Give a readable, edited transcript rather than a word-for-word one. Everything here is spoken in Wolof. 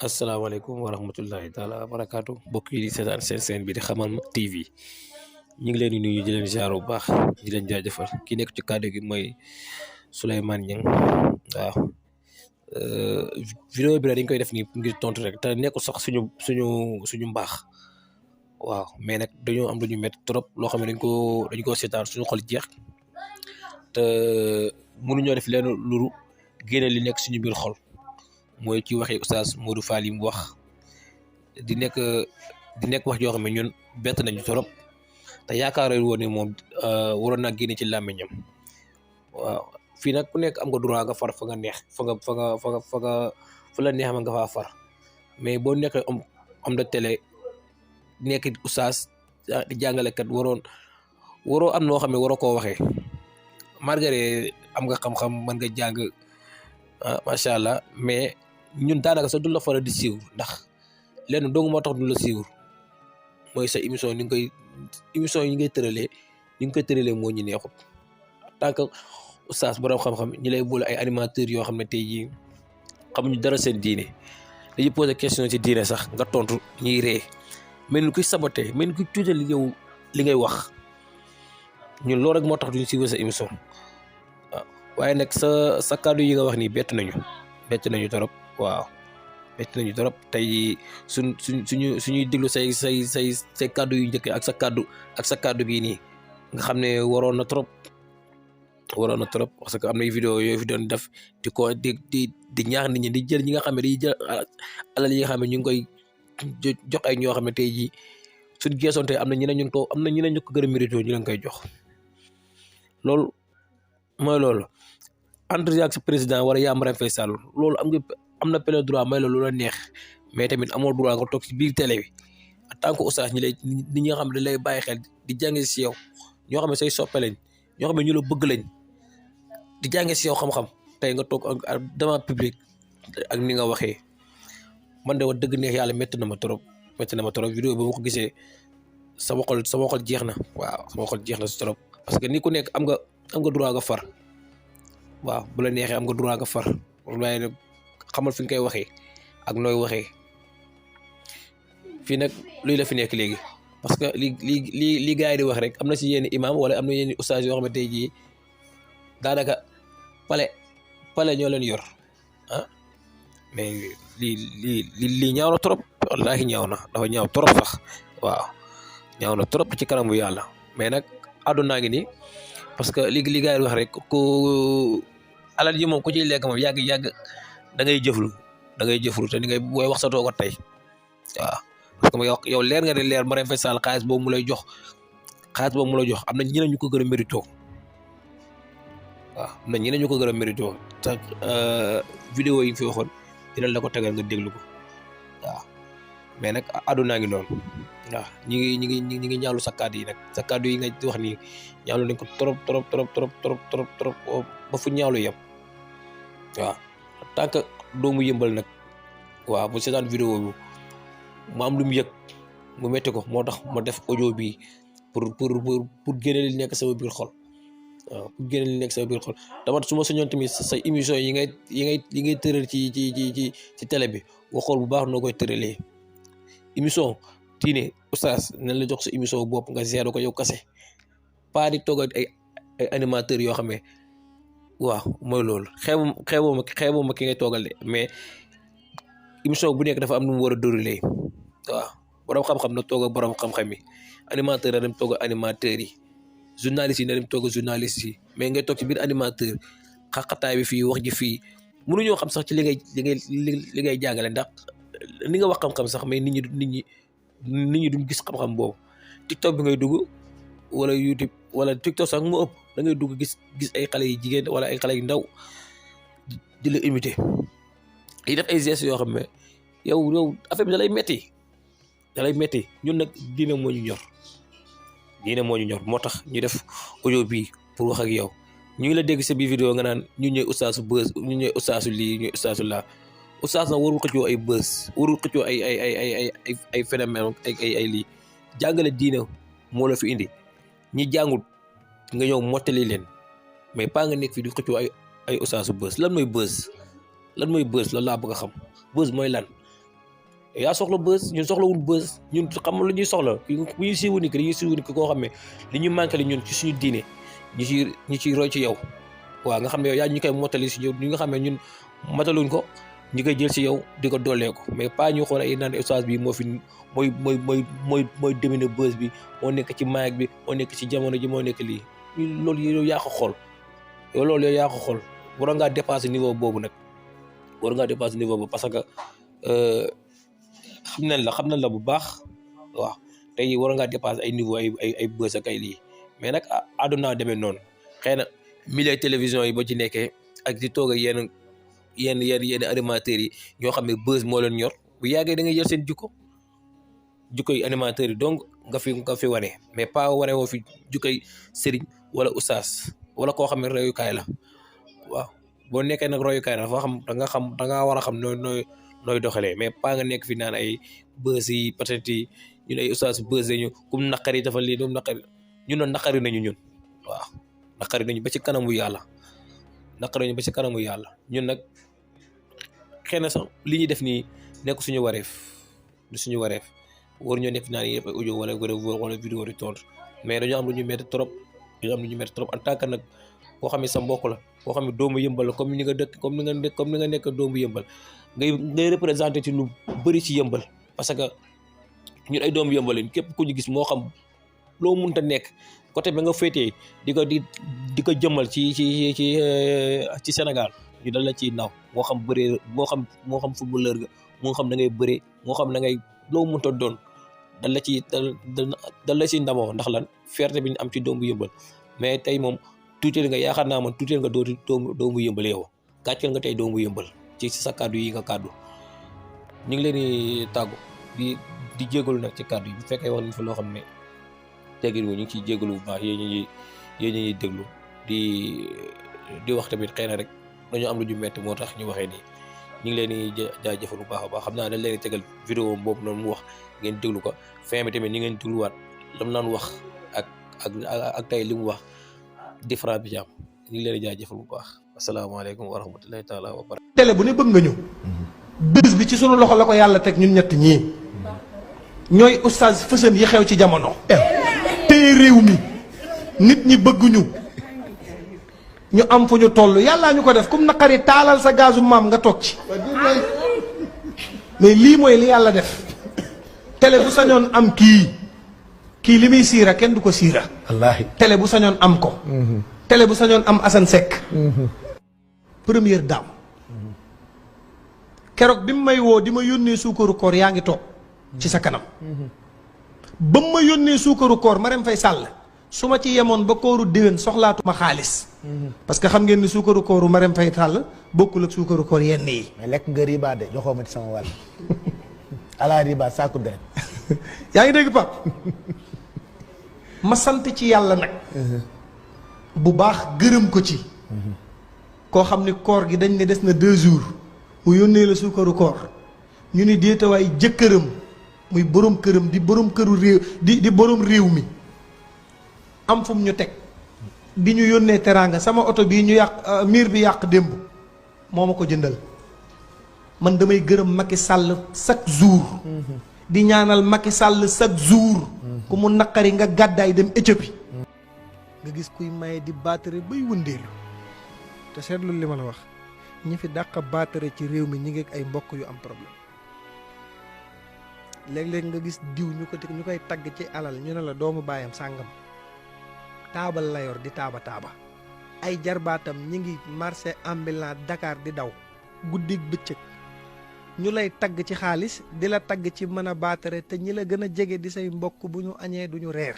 asalaamaaleykum wa rahmatullahi taala wa barakaatu mbokk yi di seetaan seen bi di Xamal TV ñu ngi leen di nuyu di leen ziar bu baax di leen jaajëfal ki nekk ci kàddu gi mooy Souleymane Niang waaw vidéo bi nag dañ koy def nii ngir tontu rek te nekkul sax suñu mbaax waaw mais nag dañoo am lu ñu métti trop loo xam ne dañ koo seetaan suñu xol jeex te mënuñoo def leen lu génne li nekk suñu biir xol. mooy ci waxi Oustaz Modou Fall yi mu wax di nekk wax joo xam ne ñun bett nañu trop te yaakaar woon ne moom waroon naa génne ci làmmiñam waaw fii nag ku nekk am nga droit nga far fa nga neex fa la neex ma nga faa far mais boo nekkee am de télé nekk Oustaz di jàngalekat waroo am noo xam ne waroo koo waxee malgré am nga xam-xam mën nga jàng macha allah mais ñun daanaka sax du la faral di siiw ndax lenn dong moo tax du la siiw mooy sa émission yi ngay tëralee moo ñu neexut en tant que oustaz borom xam-xam ñi lay boole ay animateurs yoo xam ne tey jii xamuñu dara seen diine dañuy poser question ci diine sax nga tontu ñuy ree mel ni kuy saboté mel ni kuy tuutal yow li ngay wax ñun loolu rek moo tax duñ siiwee sa émission waaw waaye nag sa kàddu yi nga wax nii bett nañu torop waaw bett nañu torop tey suñuy déglu say kàddu yu njëkk ak sa kàddu bii nii nga xam ne waroon na trop parce que am na vidéo yooyu fi doon def di ñaax nit ñi di jël ñi nga xam ne di jël alal yi nga xam ne ñu ngi koy jox ay ñoo xam ne tey jii suñ geesoon tey am na ñeneen ñu ko gën a mérité ñu leen koy jox loolu mooy loolu. entre ak sa président wala yaa Marème Faye Sall loolu am na plein droit may la lu la neex mais tamit amoo droit nga toog ci biir télé bi en tant que oustaz nit ñi nga xam ne dañ lay bàyyi xel di jànge si yow ñoo xam ne say soppe lañ ñoo xam ne ñu la bëgg lañ di jànge si yow xam-xam tey nga toog devant public ak ni nga waxee man de wax dëgg neex yàlla métti na ma trop vidéo ba ma ko gisee sama xol jeex na waaw sama xol jeex na si trop parce que ni ku nekk am nga droit nga far. waaw bu la neexee am nga droit nga far waaye nag xamal fi nga koy waxee ak nooy waxee fii nag luy la fi nekk léegi parce que li gars yi di wax rek am na si yenn imam wala am na yenn ustaas yoo xam ne tey jii daanaka pale ñoo leen yor mais lii ñaaw na trop wallaahi ñaaw na dafa ñaaw trop sax waaw ñaaw na trop ci kanamu yàlla mais nag àddunaa ngi nii parce que li gars yi wax rek alal ji moom ku ciy lekk moom yàgg da ngay jëflu te ni ngay booy wax sa toog a tey waaw parce que yow leer nga ne leer Marème Faye Sall xaalis boobu mu lay jox am na ñeneen ñu ko gën a mérito waaw am na ñeneen ñu ko gën a mérito te vidéo yi fi waxoon dina la ko tegal nga déglu ko waaw mais nag àddunaa ngi noonu waaw ñi ngi ñaawlu sa kàddu yi nag sa kàddu yi nga wax nii ñaawlu nañ ko trop ba fu ñaawlu yem waaw en tant que doomu yëmbal nag waaw bu seetaan vidéo bi mu am lu mu yëg mu metti ko moo tax ma def audio bi pour génne li nekk sama biir xol waaw pour génne li nekk sama biir xol dama su ma sañoon tamit sa émission yi ngay tëral ci télé bi nga xool bu baax noo koy tëralee émission diine oustaz nañ la jox sa émission bopp nga gérer ko yow kase pas di toog ay animateurs yoo xam ne waaw mooy loolu xeebu ma ki ngay toogal de mais émission bu nekk dafa am nu mu war a déroulé waaw borom xam-xam na toog ak borom xam-xam yi animateur na dem toog ak animateurs yi journalistes yi na dem toog ak journalistes yi mais ngay toog ci biir animateur xaqataay bi fii wax ji fii mënuñoo xam sax ci li ngay jàngale ndax ni nga wax xam-xam sax mais nit ñi duñ gis xam-xam boobu TikTok bi ngay dugg wala YouTube wala TikTok sax mu ëpp da ngay dugg gis ay xale yu jigéen wala ay xale yu ndaw di la imiter yi def ay gestes yoo xam ne yow affaire bi da lay metti ñun nag diine moo ñu ñor moo tax ñu def audio bii pour wax ak yow ñu ngi la dégg sa biir vidéo nga naan ñu ñooy ustaasu buzz ñu ñooy ustaasu lii ñooy ustaasu laa ustaas nag warul xëccoo ay buzz warul xëccoo ay phénomène ay lii jàngale diine moo la fi indi ñi jàngut nga ñëw mottali leen mais pas nga nekk fii di xëccoo ay ustaasu buzz lan mooy buzz loolu laa bëgg a xam buzz mooy lan yaa soxla buzz ñun soxlawul buzz ñun xam lu ñuy soxla bu ñuy siiwu ni dañuy siiwu ni koo xam ne li ñu manqué li ñun ci suñu diine ñu ciy roy ci yow waaw nga xam ne yow yaa ñu koy mottali si yow ñi nga xam ne ñun mataluñ ko ñi koy jël si yow di ko doolee ko mais pas ñu xool ay naan ustaas bi moo fi mooy dominer buzz bi moo nekk ci maag bi moo nekk ci jamono ji moo nekk lii loolu yow yaa ko xool yow loolu yow yaa ko xool war ngaa dépasser niveau boobu nag war ngaa dépasser niveau boobu parce que xam nañ la bu baax waaw tey war ngaa dépasser ay niveau ay buzz ak ay lii mais nag àdduna demee noonu xëy na milieu télévision yi boo ci nekkee ak di toog ak yenn animateurs yi ñoo xam ne buzz moo leen ñor bu yàggee da ngay jël seen jukko yi animateurs yi donc nga fi wane mais pas wane woo fi jukkoy sëriñ wala ustaas wala koo xam ne royukaay la waaw boo nekkee nag royukaay la da ngaa war a xam nooy doxalee mais pas nga nekk fi naan ay buzz yi peut-être yi ñun ay ustaas buzz ñu kum naqari dafa lii doom naqari ñun noonu naqari nañu ñun waaw naqari nañu ba ci kanamu yàlla ñun nag xëy na sax li ñuy def nii nekk suñu wareef du suñu wareef war ñoo nekk naan yëpp audio wala vidéo di tontu mais dañoo am lu ñu metti trop en tant que nag koo xam ne sa mbokk la koo xam ne doomu yëmbal la comme ni nga dëkk comme ni nga nekk doomu yëmbal ngay représenté ci lu bëri ci yëmbal parce que ñun ay doomu yëmbal lañ képp ku ñu gis moo xam loo mënta nekk côté ba nga féetee di ko jëmmal ci Sénégal ñu dal la ciy naw moo xam bëree moo xam footballeur ga moo xam da ngay bëree moo xam da ngay loo mënta doon dal la ciy ndamoo ndax lan fierté bi ñu am ci doomu yëmbal mais tey moom tuuteel nga yaakaar naa man tuuteel nga doomu yëmbal yow gàcceel nga tey doomu yëmbal ci sa kàddu yi nga kàddu ñu ngi leen di tàggu di jégalu nag ci kàddu yi bu fekkee wax nañ fa loo xam ne teggin ñu ngi ciy jégalu bu baax yéen ñuy déglu di wax tamit xëy na rek dañoo am lu ñu metti moo tax ñu waxee nii ñu ngi leen di jaajëfal bu baax a baax xam naa dañ leen di tegal vidéo boobu noonu mu wax ngeen déglu ko fin bi tamit ñi ngeen dégluwaat lam naan wax ak tey li mu wax différence bi ci am ñu ngi leen di jaajëfal bu baax asalaamaaleykum wa rahmatullahi taala wa barakatuh. télé bu ne bëgg nga ñëw bés bi ci sunu loxo la ko yàlla teg ñun ñett ñii ñooy oustaz fësën yi xew ci jamono téye réew mi nit ñi bëgguñu ñu am fu ñu toll yàllaa ñu ko def comme naqari taalal sa gazu maam nga toog ci mais lii mooy li yàlla def télé bu sañoon am kii li muy siira kenn du ko siira wallaahi télé bu sañoon am ko télé bu sañoon am Assane Seck première dame keroog bi mu may woo di ma yónnee suukaru koor yaa ngi toog ci sa kanam ba mu ma yónnee suukaru koor Marème Faye Sall su ma ci yemoon ba kooru déwén soxlaatuma xaalis parce que xam ngeen ni suukaru kooru Marème Faye Sall bokkul ak suukaru koor yenn yi mais lekk nga riba de joxoo ma ci sama wàll ala riba saaku deret yaa ngi dégg Pape ma sant ci yàlla nag bu baax gërëm ko ci koo xam ni koor gi dañ ne des na 2 jours mu yónnee la suukaru koor ñu ni déetawaay jëkkëram muy borom këram di borom këru réew di borom réew mi am fu mu ñu teg di ñu yónnee teraanga sama oto bii ñu yàq miir bi yàq démb moo ma ko jëndal man damay gërëm Macky Sall chaque jour di ñaanal Macky Sall chaque jour ku mu naqari nga gàddaay dem Éthiopie nga gis kuy maye di baatare bay wëndeelu te seetlu li ma la wax ñi fi dàq baatare ci réew mi ñi ngi ak ay mbokk yu am problème léeg-léeg nga gis diw ñu koy tagg ci alal ñu ne la doomu baayam sàngam taabal la yor di taaba ay jarbaatam ñi ngi marché ambulant Dakar di daw guddig bëccëg ñu lay tagg ci xaalis di la tagg ci mën a baatare te ñi la gën a jege di say mbokk bu ñu añee duñu reer